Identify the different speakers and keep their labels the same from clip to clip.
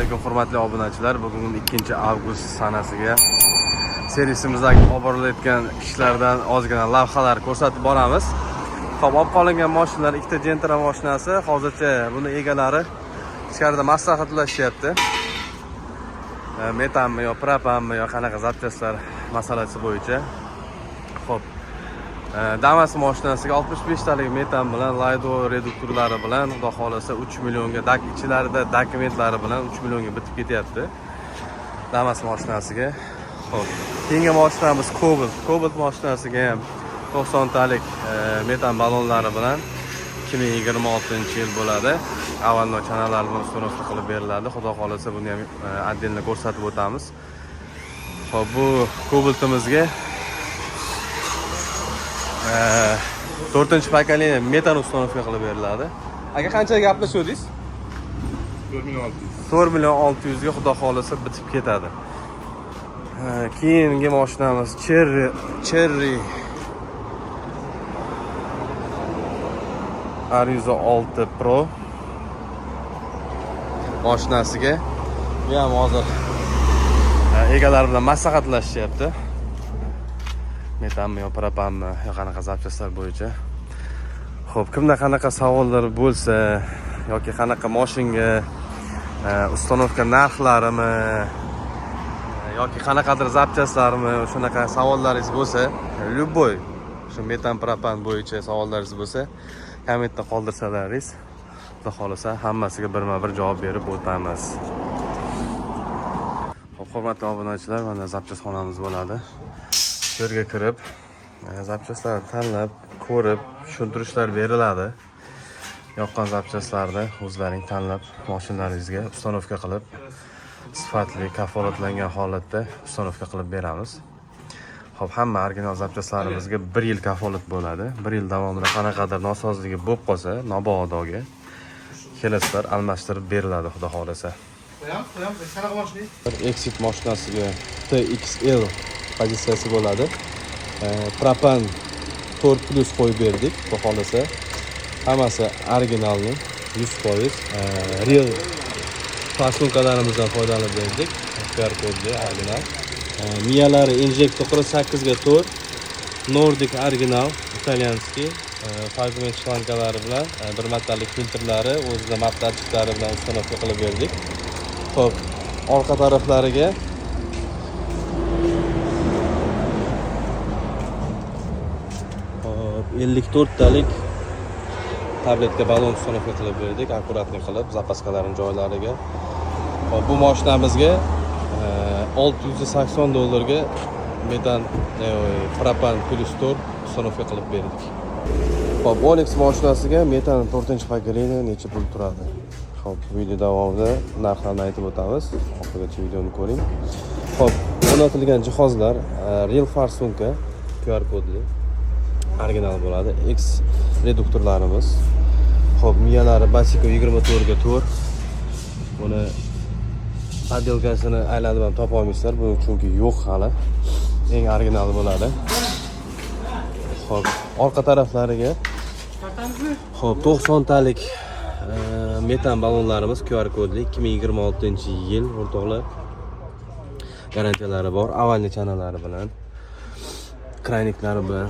Speaker 1: Alaykum, hurmatli obunachilar. Bugun 2-avgust sanasiga servisimizdagi olib borilayotgan ishlardan ozgina lavhalar ko'rsatib boramiz. Xo'p, olib qolingan mashinalar ikkita Gentra mashinasi. Hozircha buni egalari ichkarida maslahatlashyapti. Metanmi yo propanmi yo qanaqa запчастlar masalasi bo'yicha. Xo'p, Damas mashinasiga 65 talik metan bilan Laydo reduktorlari bilan, xudo xohlasa, 3 millionga dak ichilarida dokumentlari bilan 3 millionga bitib ketyapti. Damas mashinasiga. Xo'p, keyingi mashinamiz Cobalt. Cobalt mashinasiga ham 90 talik metan ballonlari bilan 2026-yil bo'ladi. Avvalno chanalar bilan установка qilib beriladi. Xudo xohlasa, buni ham отдельно ko'rsatib o'tamiz. Xo'p, bu Cobaltimizga to'rtinchi поколение metan установка qilib beriladi. Aka, qanchaga gaplashuvdingiz?
Speaker 2: 4 million 600.
Speaker 1: 4 million 600 ga, xudo xohlasa, bitib ketadi. Keyingi mashinamiz Chery R106 Pro mashinasiga, bu ham hozir egalari bilan maslahatlashyapti. Metanmi yo propanmi yo qanaqa запчастlar bo'yicha. Xo'p, kimda qanaqa savollar bo'lsa yoki qanaqa mashinga установка narxlarimi yoki qanaqadir запчастlarmi, shunaqa savollaringiz bo'lsa, любой shu metan, propan bo'yicha savollaringiz bo'lsa, kommentda qoldirsalaringiz, xudo xohlasa, hammasiga birma-bir javob berib o'tamiz. Xo'p, hurmatli obunachilar, mana запчасть xonamiz bo'ladi. Shu yerga kirib, запчастlarni tanlab, ko'rib, tushuntirishlar beriladi. Yoqqan запчастlarni o'zlaring tanlab, mashinalaringizga установка qilib, sifatli, kafolatlangan holatda установка qilib beramiz. Xo'p, hamma original запчастlarimizga 1 yil kafolat bo'ladi. 1 yil davomida qanaqadir nosozligi bo'lib qolsa, mabodoga kelasizlar, almashtirib beriladi, xudo xohlasa.
Speaker 2: Qo'yamiz, qo'yamiz. Qanaqa mashina?
Speaker 1: Exit mashinasiga TXL pozitsiyasi bo'ladi. Propan 4 plus qo'yib berdik, xudo xohlasa. Hammasi originalni 100%. Real форсункalarimizdan foydalanib berdik. QR kodli original. Miyalari injektor 48 ga 4, Nordic original, итальянский. Фрагмент shlangalari bilan, bir martalik filtrlari, o'zida map datchiklari bilan установка qilib berdik. Xo'p, orqa taraflariga, xo'p, 54 talik tabletka ballon установка qilib berdik, аккуратный qilib, запаскalarini joylariga. Xo'p, bu mashinamizga 680 dollarga metan, propan plus 4 установка qilib berdik. Xo'p, Onix mashinasiga metan 4-поколение necha pul turadi? Xo'p, video davomida narxlarni aytib o'tamiz. Oxirigacha videoni ko'ring. Xo'p, o'rnatilgan jihozlar Real форсунка QR kodli original bo'ladi. X reduktorlarimiz. Xo'p, miyalari Basiko 24 ga 4. Buni подделкасini aylanib ham topa olmaysizlar, bu chunki yo'q hali. Eng originali bo'ladi. Xo'p, orqa taraflariga, xo'p, 90 talik metan ballonlarimiz QR kodli 2026-yil, o'rtoqlar. Garantiyalari bor, avvalni chanalari bilan, крайниклari bilan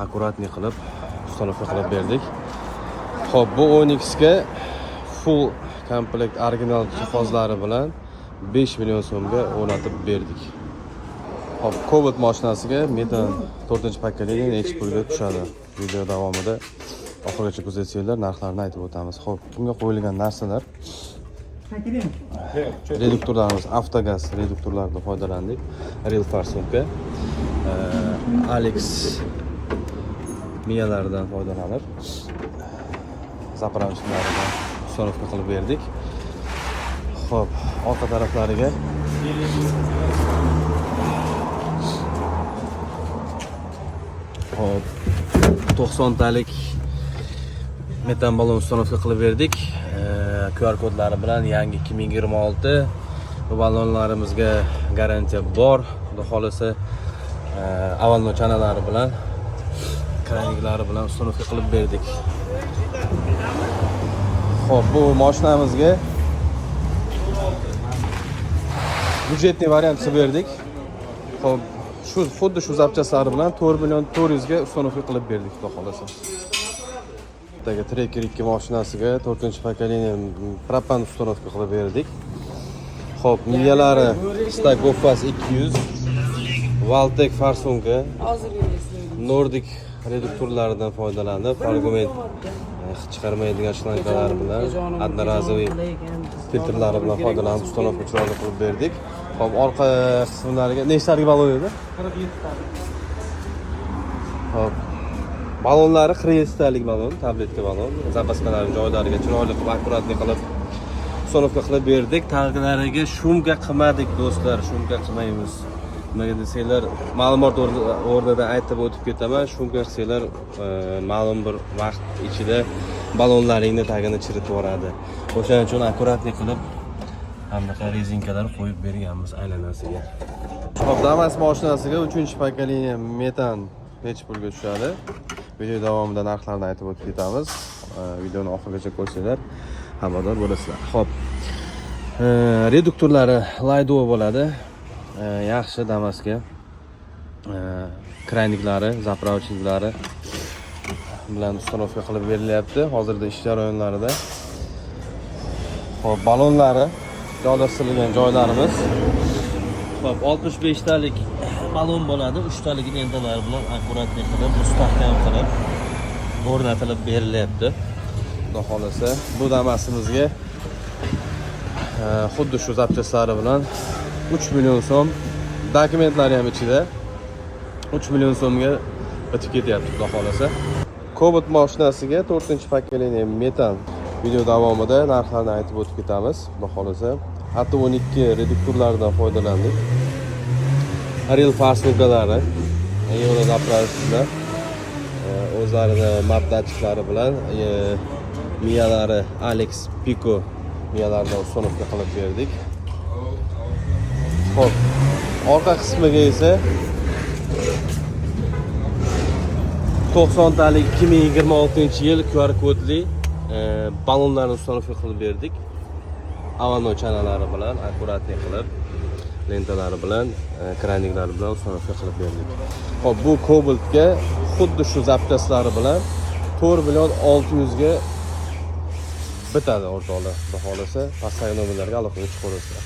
Speaker 1: аккуратный qilib установка qilib berdik. Xo'p, bu Onixga full komplekt original jihozlari bilan 5 million so'mga o'rnatib berdik. Xo'p, Cobalt mashinasiga metan 4-поколение necha pulga tushadi? Video davomida oxirigacha kuzatsanglar, narxlarni aytib o'tamiz. Xo'p, bunga qo'yilgan narsalar: reduktorlarimiz Avtogaz reduktorlaridan foydalandik. Real форсунка, Alex miyalaridan foydalanib, заправочныйлaridan установка qilib berdik. Xo'p, orqa taraflariga, xo'p, 90 talik metan ballon установка qilib berdik. QR kodlari bilan yangi 2026. Bu ballonlarimizga garantiya bor. Xudo xohlasa, avvalno chanalari bilan, крайниклari bilan установка qilib berdik. Xo'p, bu mashinamizga Бюджетный variant qilib berdik. Xo'p, shu xuddi shu запчасть lari bilan 4 million 400 ga установка qilib berdik, xudo xohlasa. Bittaga Tracker 2 mashinasiga 4-поколение propan установка qilib berdik. Xo'p, miyalari Stag Gofas 200, Valtek форсунка, Nordic reduktorlaridan foydalanib, argument chiqarmaydigan shlangalari bilan, одноразовый filtrlari bilan foydalanib установка chiroyli qilib berdik. Xo'p, orqa qismlariga nechtalik balon edi?
Speaker 2: 47 ta.
Speaker 1: Xo'p. Balonlari 47 talik balon, tabletka balon. Запаска larni joylariga chiroyli qilib, аккуратный qilib установка qilib berdik. Taglariga шумка qilmadik, do'stlar, шумка qilmaymiz. Nimaga desanglar, ma'lumot o'rnida aytib o'tib ketaman. Шумка qilsanglar, ma'lum bir vaqt ichida balonlaringni tagini chiritib yuboradi. O'shaning uchun аккуратный qilib bunaqa rezinkalar qo'yib berganmiz aylanasiga. Xo'p, Damas mashinasiga 3-поколение metan necha pulga tushadi? Video davomida narxlarni aytib o'tib ketamiz. Videoni oxirigacha ko'rsanglar, xabardor bo'lasizlar. Xo'p. Reduktorlari Laydo bo'ladi. Yaxshi Damasga. Краник lari, заправочник lari bilan установка qilib berilyapti. Hozirda ish jarayonlarida. Xo'p, balonlari joylashtirilgan joylarimiz.
Speaker 3: Xo'p, 65 talik balon bo'ladi. 3 talik lentalar bilan аккуратный qilib, mustahkam qilib o'rnatilib berilyapti.
Speaker 1: Xudo xohlasa, bu Damasimizga xuddi shu запчасть lari bilan 3 million so'm, dokumentlari ham ichida, 3 million so'mga bitib ketyapti, xudo xohlasa. Cobalt mashinasiga 4-поколение metan, video davomida narxlarni aytib o'tib ketamiz, xudo xohlasa. AT12 reduktorlaridan foydalandik. Ariel форсунка lari, Euro заправщик lar, o'zlarini map datchiklari bilan, miyalari Alex Pico miyalaridan установка qilib berdik. Xo'p, orqa qismiga esa 90 talik 2026 yil QR kodli ballonlarni установка qilib berdik. Avano chanalari bilan аккуратный qilib, lentalari bilan, краник lari bilan установка qilib berdik. Xo'p, bu Cobaltga xuddi shu запчасть lari bilan 4 million 600 ga bitadi, o'rtoqlar. Xudo xohlasa, pastdagi nomerlarga aloqaga chiqaverasizlar.